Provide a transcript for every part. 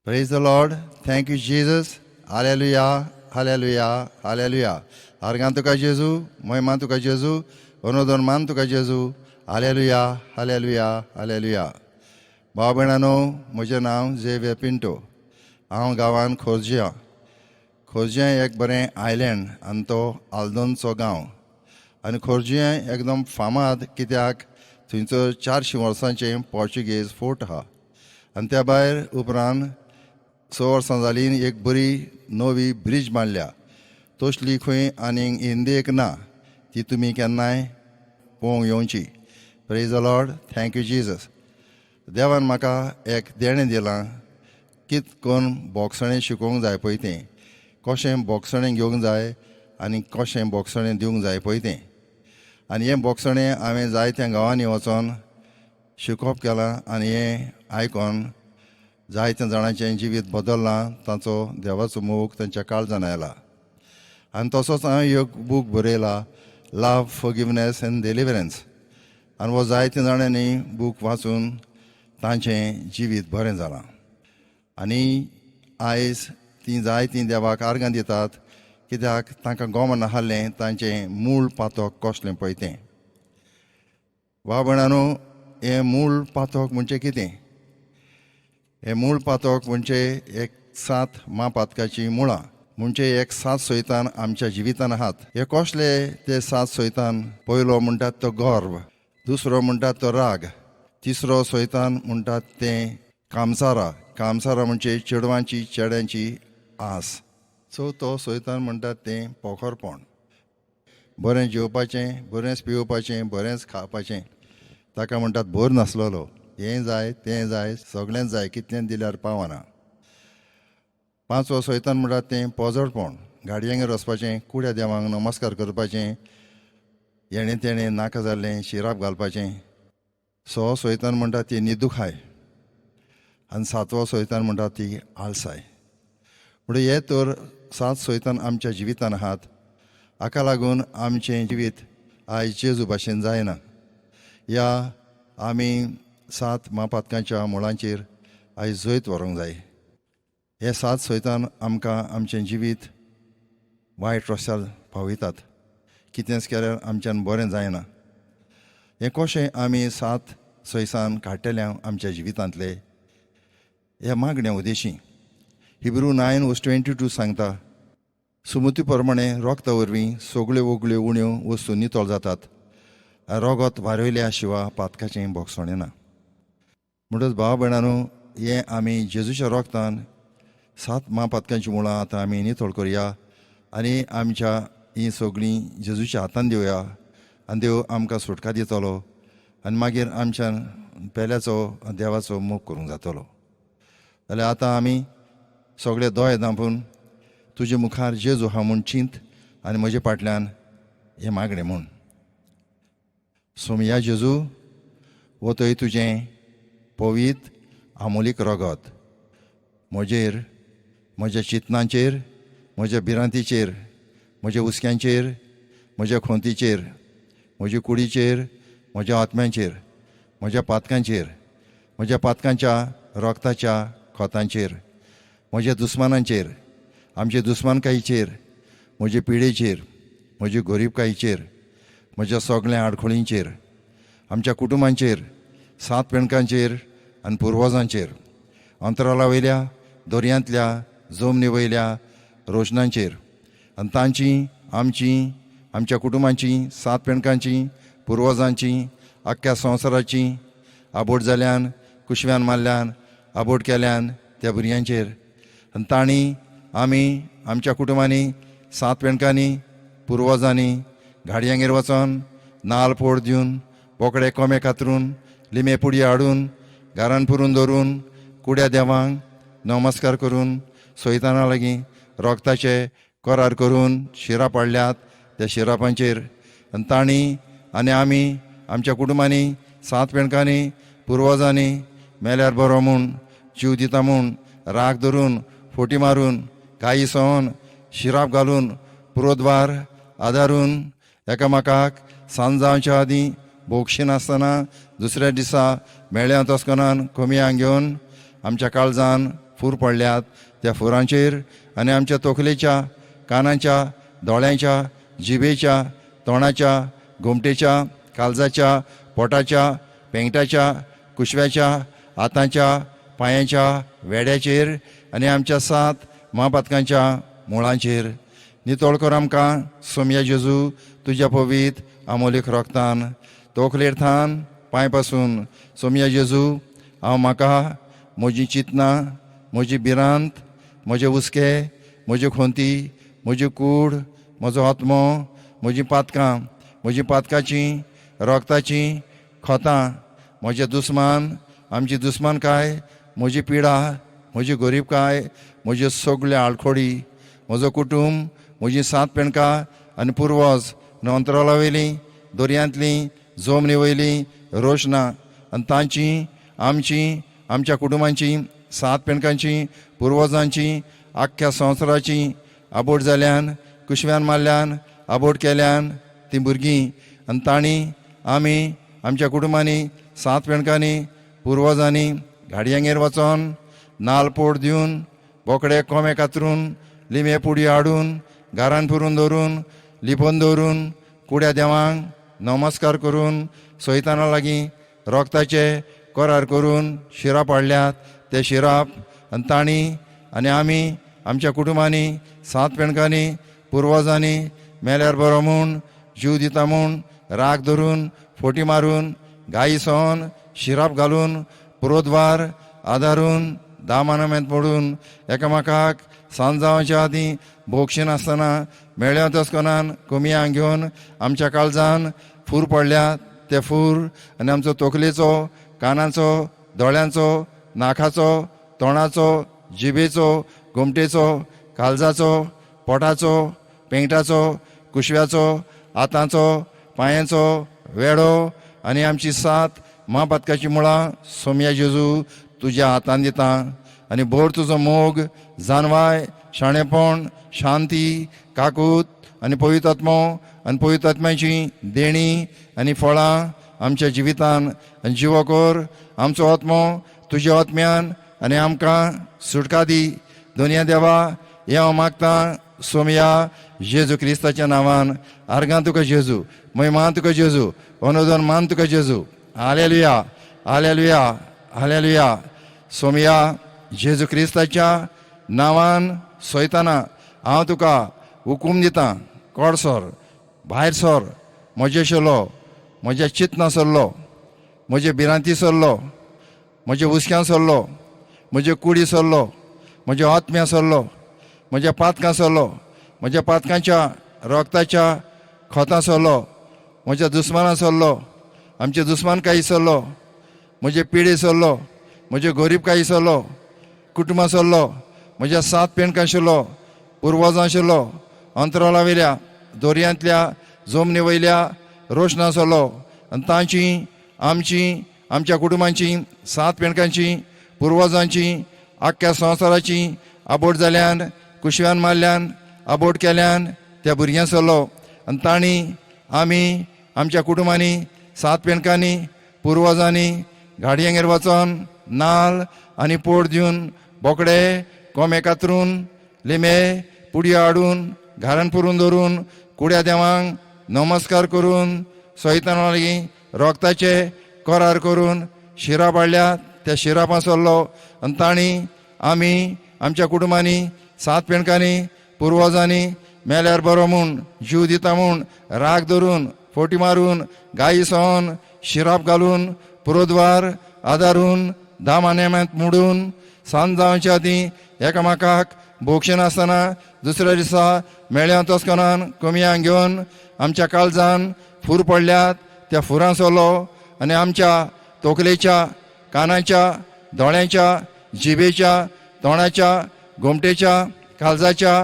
Praise the Lord. Thank you, Jesus. Hallelujah. Hallelujah. Hallelujah. आर्गां तुका जेजू, महिमा तुका जेजू, अनुदान मान तुका जेजू. Hallelujah, hallelujah, hallelujah. भाव भयणानो, म्हजें नांव झेवियर पिंटो. हांव गांवान खोर्जिया. खोर्जिया एक बरें आयलँड आनी तो आल्दोनचो गांव. आनी खोर्जिया एकदम फामाद, कित्याक थंयचो 400 वर्सांचें पोर्चुगेज फोर्ट आहा. आनी त्या भायर उपरांत 6 वर्सां जालीं एक बरी नवी ब्रीज बांदल्या. तसली खंय आनीक इंडियेक ना. ती तुमी केन्नाय पळोवंक येवची. Praise the Lord. Thank you, Jesus. देवान म्हाका एक देणें दिलां, कित करून बोगसणें शिकोवंक जाय पळय तें, कशें बोगसणें घेवंक जाय आनी कशें बोगसणें दिवंक जाय पळय तें. आनी हें बोगसणें हांवें जायत्या गांवांनी वचोन शिकोवप केलां आनी हें आयकोन जायत्या जाणांचें जिवीत बदल्लां. तांचो देवाचो मोग तांच्या काळजान आयला. आनी तसोच हांवें एक बूक बरयला, लव, फॉरगिवनेस एंड डिलिवरन्स. आनी हो जायत्या जाणांनी बूक वाचून तांचें जिवीत बरें जालां आनी आयज तीं जायतीं देवाक आर्गां दितात, कित्याक तांकां गोमन नासलें तांचें मूळ पातक कसलें पळय तें. भाव भयणानो, हें मूळ पातक म्हणजे कितें? हें मूळ पातक म्हणजे एक सात म्हापातकाचीं मुळां, म्हणजे एक सात सैतान आमच्या जिवितान आहात. हे कसले ते सात सैतान? पयलो म्हणटात तो गर्व, दुसरो म्हणटात तो राग, तिसरो सैतान म्हणटात तें कामसारा. कामसारा म्हणजे चेडवांची चेड्यांची आस. चवथो सैतान म्हणटात तें पोखरपण. बरें जेवपाचें, बरेंच पिवपाचें, बरेंच खावपाचें. ताका म्हणटात भर नासलेलो. हें जाय, तें जाय, सगळेंच जाय, कितलें दिल्यार पावना. पांचवो सैतान म्हणटात तें पोजडपण. गाडयांगेर वचपाचें, कुड्या देवांक नमस्कार करपाचें, हेणें तेणें नाका जाल्लें शिराप घालपाचें. सवो सैतान म्हणटात ती निदुखाय आनी सातवो सैतान म्हणटात ती आळसाय. म्हणटा हे तर सात सैतान आमच्या जिवितान आहात. हाका लागून आमचें जिवीत आयज जेजू भाशेन जायना. ह्या आमी सात म्हापातकांच्या मुळांचेर आयज जैत व्हरूंक जाय. हे सात सैतान आमकां आमचें जिवीत वायट रस्त्यार पावयतात. कितेंच केल्यार आमच्यान बरें जायना. हें कशें आमी सात सैतान काडटले आमच्या जिवितांतले, ह्या मागण्या उदेशी हिब्रू 9:22 सांगता, सुमती प्रमाणे रोगता वरवीं सगळ्यो वगळ्यो उण्यो वस्तू नितळ जातात. रोगत वारयल्या शिवा पातकाचें भोगसणें ना. म्हणटच भाव भयणानो, हें आमी जेजूच्या रोगतान सात म्हापातकांचीं मुळां आतां आमी नितळ करया आनी आमच्या ही सगळीं जेजूच्या हातान दिवया आनी देव आमकां सुटका दितलो आनी मागीर आमच्यान पेल्याचो देवाचो मोग करूंक जातलो. जाल्यार आतां आमी सगळे दोळे धांपून तुजे मुखार जेजू आहा म्हूण चिंत आनी म्हजे फाटल्यान हें मागणें म्हूण. सोमया जेजू, वतय तुजें पवीत आमोलीक रगत म्हजेर, म्हज्या चिंतनाचेर, म्हज्या भिरांतीचेर, म्हज्या हुस्क्यांचेर, म्हज्या खोंतीचेर, म्हज्या कुडीचेर, म्हज्या आत्म्यांचेर, म्हज्या पातकांचेर, म्हज्या पातकांच्या रोगताच्या खोतांचेर, म्हज्या दुस्मानांचेर, आमचे दुस्मानकायेचेर, म्हजे पिडेचेर, म्हजे गरिबकायेचेर, म्हज्या सगळ्या आडखळींचेर, आमच्या कुटुंबांचेर, सात पेणकांचेर आनी पुर्वजांचेर, अंतराला वयल्या, दर्यांतल्या, जमनी वयल्या रोशनांचेर आनी तांची, आमची, आमच्या कुटुंबांची, सात पेणकांची, पुर्वजांची, आख्ख्या संवसाराची, आबोट जाल्यान, कुशव्यान मारल्यान, आबोट केल्यान त्या भुरग्यांचेर आनी तांणी, आमी, आमच्या कुटुंबांनी, सात पेणकांनी, पुर्वजांनी गाडयांगेर वचोन नाल पोड दिवन, बोकडे कोमे कातरून, लिमे पुडी हाडून, घरान पुरून दवरून, कुड्या देवांक नमस्कार करून, सैताना लागीं रोगताचे करार करून शिरां पाडल्यात त्या शिरापांचेर आनी तांणी आनी आमी, आमच्या कुटुंबांनी, सात पेणकांनी, पुर्वजांनी मेल्यार बरो म्हूण, जीव दिता म्हूण, राग धरून, फोटी मारून, काई सवन, शिराप घालून, पुरोद्वार आदारून, एकामेकाक सांज जावच्या आदीं भोगशी नासतना दुसऱ्या दिसा मेळ्या तस्कनान कमयांक घेवन आमच्या काळजान फूर पडल्यात त्या फुरांचेर आनी आमच्या तोखलेच्या, कानाच्या, दोळ्यांच्या, जिबेच्या, तोंडाच्या, गोमटेच्या, काळजाच्या, पोटाच्या, पेंगटाच्या, कुशव्याच्या, हातांच्या, पांयांच्या वेड्याचेर आनी आमच्या सात म्हापातकांच्या मुळांचेर नितळ कर आमकां सोमया जेजू तुज्या पवीत आमोलीक रोगतान तोखलेर थान पांय पासून. सोमया जेजू, हांव म्हाका म्हजी चिंतनां, म्हजी भिरांत, म्हजे हुस्के, म्हज्यो खोंती, म्हजी कूड, म्हजो आत्मो, म्हजीं पातकां, म्हजी पातकाचीं रोगताचीं खोतां, म्हजे दुस्मान, आमची दुस्मानकाय, म्हजी पिडा, म्हजी गोरीबकाय, म्हज्यो सगल्यो आडखोडी, म्हजो कुटूंब, म्हजी सात पेणकां आनी पुर्वज आनी अंतराळा वयलीं, दर्यांतलीं, जमनी वयलीं रोशनां आनी तांची, आमची, आमच्या कुटुंबांची, सात पेणकांची, पुर्वजांची, आख्ख्या संवसाराची आबोट जाल्यान, कुशव्यान मारल्यान, आबोट केल्यान तीं भुरगीं आनी तांणी, आमी, आमच्या कुटुंबांनी, सात पेणकांनी, पुर्वजांनी गाडयांगेर वचोन नाल पोट दिवन, बोकडे कोमे कातरून, लिमे पुडी हाडून, घरान पुरून दवरून, लिपोवन दवरून, कुड्या देवांक नमस्कार करून, सैताना लागीं रोगताचे करार करून शिराप हाडल्यात ते शिराप आनी तांणी आनी आमी, आमच्या कुटुंबांनी, सात पेणकांनी, पुर्वजांनी मेल्यार बरो म्हूण, जीव दिता म्हूण राग धरून, फोटी मारून, गायी सोन शिराप घालून, पुरोद्वार आदारून, दामानामेंत मोडून, एकामेकाक सांज जावच्या आदीं भोगशी नासतना मेळ्ळ्या तस्कनान कमयांक घेवन आमच्या काळजान फूर पडल्यात ते फूर आनी आमचो तोखलेचो, कानाचो, दोळ्यांचो, नाकाचो, तोंडाचो, जिबेचो, गोमटेचो, काळजाचो, पोटाचो, पेंगटाचो, कुशव्याचो, हातांचो, पांयांचो वेडो आनी आमची सात म्हापातकाची मुळां सोमया जेजू तुज्या हातान दिता आनी भर तुजो मोग, जानवाय, शाणेपण, शांती, काकूत आनी पवित्र आनी पवित्र आत्म्याची देणी आनी फळां आमच्या जिवितान आनी जिवो कर आमचो आत्मो तुज्या आत्म्यान आनी आमकां सुटका दी. दोनया देवा, हें हांव मागतां सोमया जेजू क्रिस्ताच्या नांवान. आर्गां तुका जेजू, महिमा तुका जेजू, अनुदान मान तुका जेजू. Hallelujah, hallelujah, hallelujah. सोमया जेजू क्रिस्ताच्या नांवान सोयताना हांव तुका हुकूम दितां, कोड सर, भायर सर. म्हजे सरलो, म्हज्या चिंतना सरलो, म्हजे भिरांती सरलो, म्हजे हुस्क्यान सरलो, म्हजे कुडी सरलो, म्हज्या आत्म्या सरलो, म्हज्या पातकां सरलो, म्हज्या पातकांच्या रोगताच्या खोतां सरलो, म्हज्या दुस्माना सरलो, आमचे दुस्मान काही सरलो, म्हजे पिडे सरलो, म्हजे गोरीब काही सरलो, कुटुंबां सरलो, म्हज्या सात पेणकां आशिल्लो, पुर्वजां आशिल्लो, अंतराळा वयल्या, दर्यांतल्या, जमनी वयल्या रोशना सरलो आनी तांची, आमची, आमच्या कुटुंबांची, सात पेणकांची, पुर्वजांची, आख्ख्या संवसाराची आबोट जाल्यान, कुशव्यान मारल्यान, आबोट केल्यान त्या भुरग्यां सरलो आनी तांणी, आमी, आमच्या कुटुंबांनी, सात पेणकांनी, पुर्वजांनी गाडयांगेर वचोन नाल आनी पोट दिवन, बोकडे कोमे कातरून, लिमे पुडयो हाडून, घरान पुरून दवरून, कुड्या देवांक नमस्कार करून, सैताना लागीं रोगताचे करार करून शिराप हाडल्या त्या शिरापां सरलो आनी तांणी, आमी, आमच्या कुटुंबांनी, सात पेणकांनी, पुर्वजांनी मेल्यार बरो म्हूण, जीव दिता म्हूण राग धरून, फोटी मारून, गायी सोन शिराप घालून, पुरोद्वार आदारून, दामानेमांत मोडून, सांज जावच्या आदीं एकामेकाक भोगशे नासतना दुसऱ्या दिसा मेळ्या तस्कनान कमयांक घेवन आमच्या काळजान फूर पडल्यात त्या फुरां सरलो आनी आमच्या तोखलेच्या, कानाच्या, दोळ्यांच्या, जिबेच्या, तोंडाच्या, गोमटेच्या, काळजाच्या,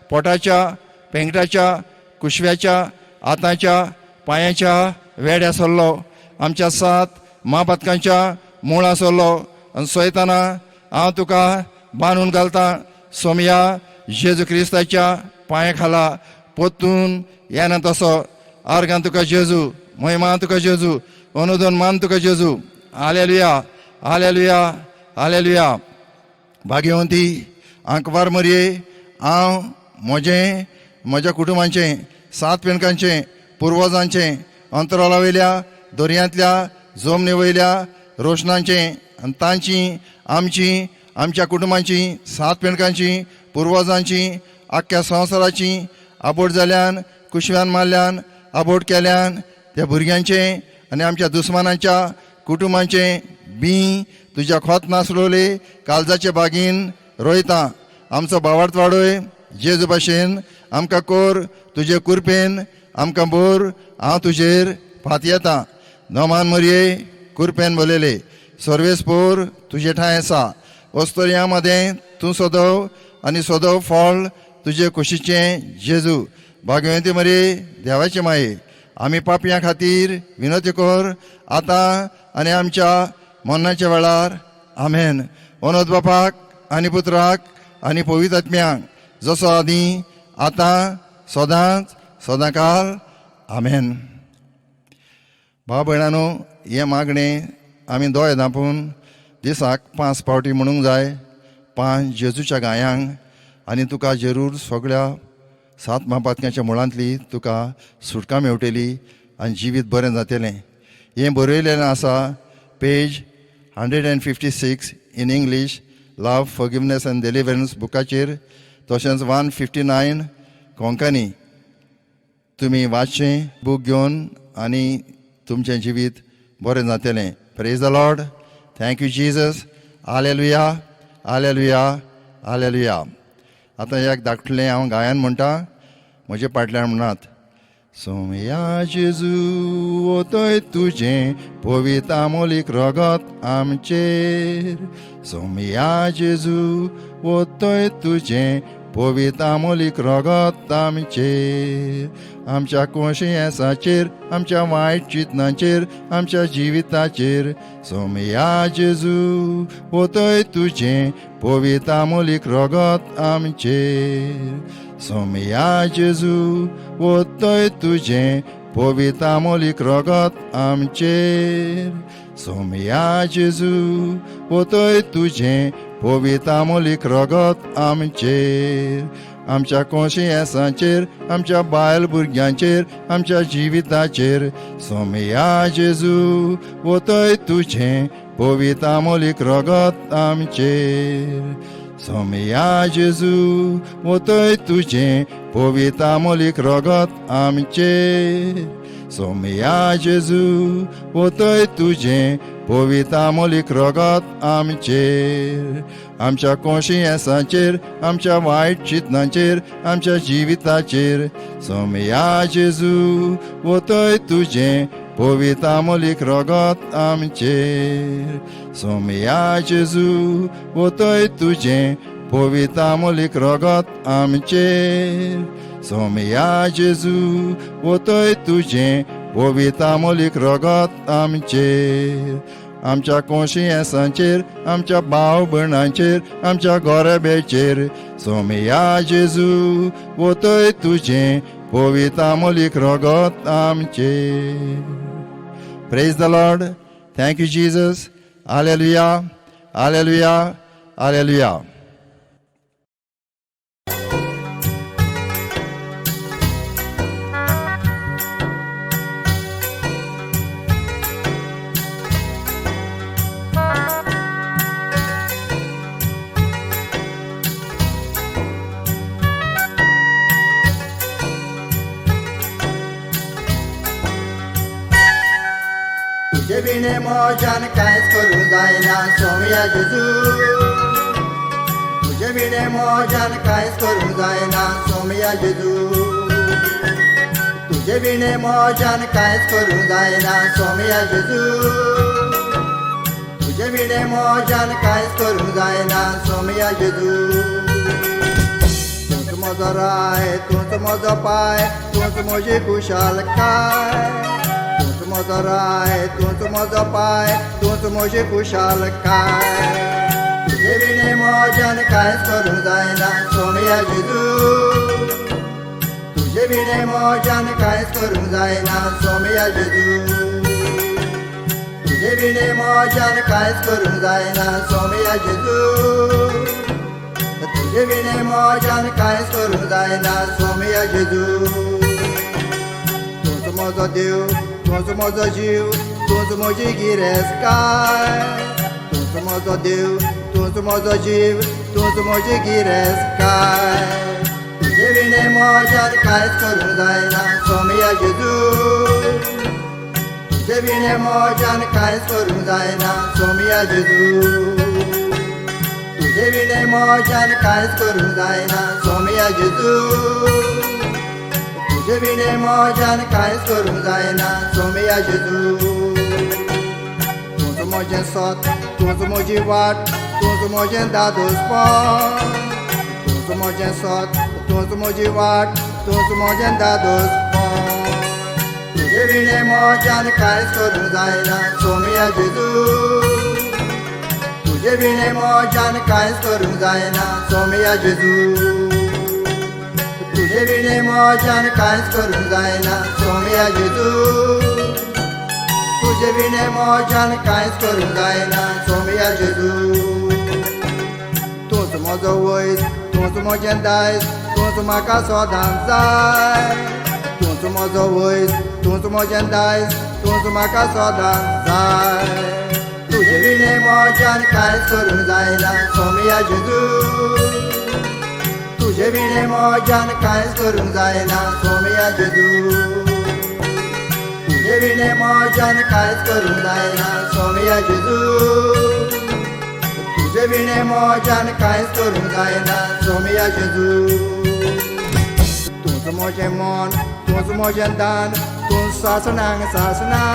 पोटाच्या, पेंगटाच्या, कुशव्याच्या, हाताच्या, पांयाच्या वेड्या सरलो, आमच्या सात म्हापातकांच्या मुळां सरलो आनी सोयताना हांव तुका बांदून घालता सोमया जेजू क्रिस्ताच्या पांया खाला, पोतून येना तसो. आर्गां तुका जेजू, महिमा तुका जेजू, अनुदान मान तुका जेजू. Hallelujah, hallelujah, hallelujah. भाग्यवंती आंकवार मरये, हांव म्हजें, म्हज्या कुटुंबांचें, सात पेणकांचें, पुर्वजांचें, अंतराळा वयल्या, दर्यांतल्या, जमनी वयल्या रोशणांचें आनी तांची, आमची, आमच्या कुटुंबांची, सात पेणकांची, पुर्वजांची, आख्ख्या संवसाराची, आबोट जाल्यान, कुशव्यान मारल्यान, आबोट केल्यान त्या भुरग्यांचें आनी आमच्या दुस्मानांच्या कुटुंबांचें बी तुज्या खोत नासलोले काळजाचे बागीन रोयता. आमचो भावार्थ वाडय जेजू भाशेन आमकां कोर, तुजे कुरपेन आमकां बोर. हांव तुजेर फातयेता. नमान मरये, कुरपेन बोलयले सर्वेस पोर तुजे ठांय आसा. वस्तोर्या मदें तूं सदव आनी सदव फळ तुजे कुशीचें जेजू. भाग्यवंती मरये, देवाचे माये, आमी पापयां खातीर विनवती कर, आतां आनी आमच्या मरणाच्या वेळार. आमेन. अनोद बापाक आनी पुत्राक आनी पवित्र आत्म्यांक, जसो आदी, आतां, सदांच, सदांकाल. आमेन. भाव भयणानो, हें मागणें आमी दोळे धांपून दिसाक 5 फावटी म्हणूंक जाय, 5 जेजूच्या गायांक, आनी तुका जरूर सगळ्या सात म्हापातक्यांच्या मुळांतली तुका सुटका मेवटली आनी जिवीत बरें जातलें. हें बरयलेलें आसा page 156 in English, love, forgiveness and deliverance बुकाचेर, तशेंच 159 कोंकणी. तुमी वाचचें बूक घेवन आनी तुमचें जिवीत बरें जातलें. Praise the Lord. Thank you Jesus. Hallelujah, hallelujah, hallelujah. आतां एक धाकटलें हांव गायन म्हणटा, म्हजे पाटल्यान म्हणात. सोमया जेजू वतय तुजें पवित्र मोलीक रगत आमचेर. सोमया जेजू वतय तुजें पवित्र मोलीक रगत आमचेर. आमच्या कोशियेसाचेर, आमच्या वायट चिंतनाचेर, आमच्या जिविताचेर. सोमया जेजू वतय तुजें पवित्र मोलीक रगत आमचेर. सोमया जेजू वतय तुजें पवित्र मोलीक रगत आमचेर. सोमया जेजू वतय तुजें पवित्र मोलीक रगत आमचेर. आमच्या कोशियेसाचेर, आमच्या बायल भुरग्यांचेर, आमच्या जिविताचेर. सोमया जेजू वतय तुजें पवित्र मोलीक रगत आमचेर. सोमया जेजू वतय तुजें पवित्र मोलीक रगत आमचेर. सोमया जेजू वतय तुजें पवित्र मोलीक रगत आमचेर. आमच्या कोशियेसाचेर, आमच्या वायट चिंतनाचेर, आमच्या जिविताचेर. सोमया जेजू वतय तुजें पवित्र मोलीक रगत आमचेर. सोमया जेजू वतय तुजें पवित्र मोलीक रगत आमचेर. सोमया जेजू वतय तुजें पवित्र मोलीक रगत आमचेर. आमच्या कोशियेसांचेर, आमच्या भाव भयणांचेर, आमच्या गोरेब्याचेर. सोमया जेजू वतय तुजें पवित्र मोलीक रगत आमचेर. Praise the Lord. Thank you Jesus. Hallelujah, hallelujah, hallelujah. तुजे विणे म्हज्यान कांयच करूं जायना सोमया जेजू. तुजे विणे म्हज्यान कांयच करूं जायना सोमया जेजू. तुजे विणे म्हज्यान कांयच करूं जायना सोमया जेजू. तुजे विणे म्हज्यान कांयच करूं जायना सोमया जेजू. तूंच म्हजो राय, तूंच म्हजो पाय, तूंच म्हजी खुशालकाय. तूंच म्हजो राय, तूंच म्हजो पाय, तूंच म्हजी खुशालकाय. तुजे विणे म्हज्यान कांयच करूं जायना सोमया जेजू. तुजे विणे म्हज्यान कांयच करूं जायना सोमया जेजू. तुजे विणे म्हज्यान कांयच करूंक जायना सोमया जेजू. तुजे विणे म्हज्यान कांयच करूंक जायना सोमया जेजू. तूंच म्हजो देव, तूंच म्हजो जीव, तूंच म्हजी गिरेस्तकाय. तूंच म्हजो देव, तूंच म्हजो जीव, तूंच म्हजी गिरेस्तकाय. तुजे विणे म्हज्यान कांयच करूंक जायना सोमया जेजू. तुजे विणे म्हज्यान कांयच करूंक जायना सोमया जेजू. तुजे विणे म्हज्यान कांयच करूंक जायना सोमया जेजू. तुजे विणे म्हज्यान कांयच करूंक जायना सोमया जेजू. तूंच म्हजें सत, तूंच म्हजी वाट, तूंच म्हजें दादोसपण. तूंच म्हजें सत, तूंच म्हजी वाट, तूंच म्हजें दादोसपण. तुजे विणे म्हज्यान कांयच करूंक जायना सोमया जेजू. तुजे विणे म्हज्यान कांयच करूंक जायना सोमया जेजू. तुजे विणे म्हज्यान कांयच करूंक जायना सोमया जेजू. तुजे विणे म्हज्यान कांयच करूंक जायना सोमया जेजू. तूंच म्हजो वैज, तूंच म्हजें दायज, तूंच म्हाका सदांच जाय. तूंच म्हजो वैज, तूंच म्हजें दायज, तूंच म्हाका सदांच जाय. तुजे विणे म्हज्यान कांयच करूंक जायना सोमया जेजू. तुजे विणे म्हज्यान कांयच करूंक जायना सोमया जेजू. तुजे विणे म्हज्यान कांयच करूंक जायना सोमया जेजू. तुजे विणे म्हज्यान कांयच करूंक जायना सोमया जेजू. तूंच म्हजें मन, तूंच म्हजें दान, तूंच सासणांक सासणां.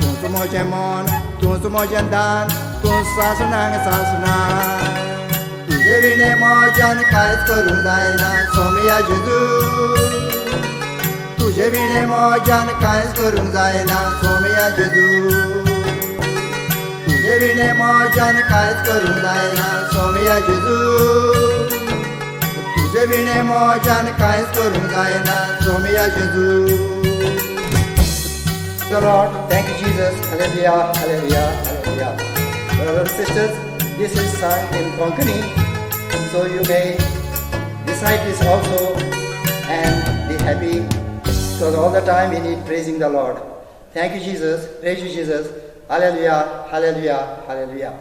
तूंच म्हजें मन, तूंच म्हजें दान, तूंच सासणांक सासणां. तुजे विणे म्हज्यान कांयच करूंक जायना सोमया जेजू. तुजे विणे म्हज्यान कांयच करूंक जायना सोमया जेजू. तुजे विणे म्हज्यान कांयच करूंक जायना सोमया जेजू. तुजे विणे म्हज्यान कांयच करूंक जायना सोमया जेजू. The Lord, thank you, Jesus. Hallelujah, hallelujah, hallelujah. Brothers and sisters, this is sung in Konkani, so you may recite this also and be happy, because all the time we need praising the Lord. Thank you, Jesus. Praise you, Jesus. Hallelujah, hallelujah, hallelujah.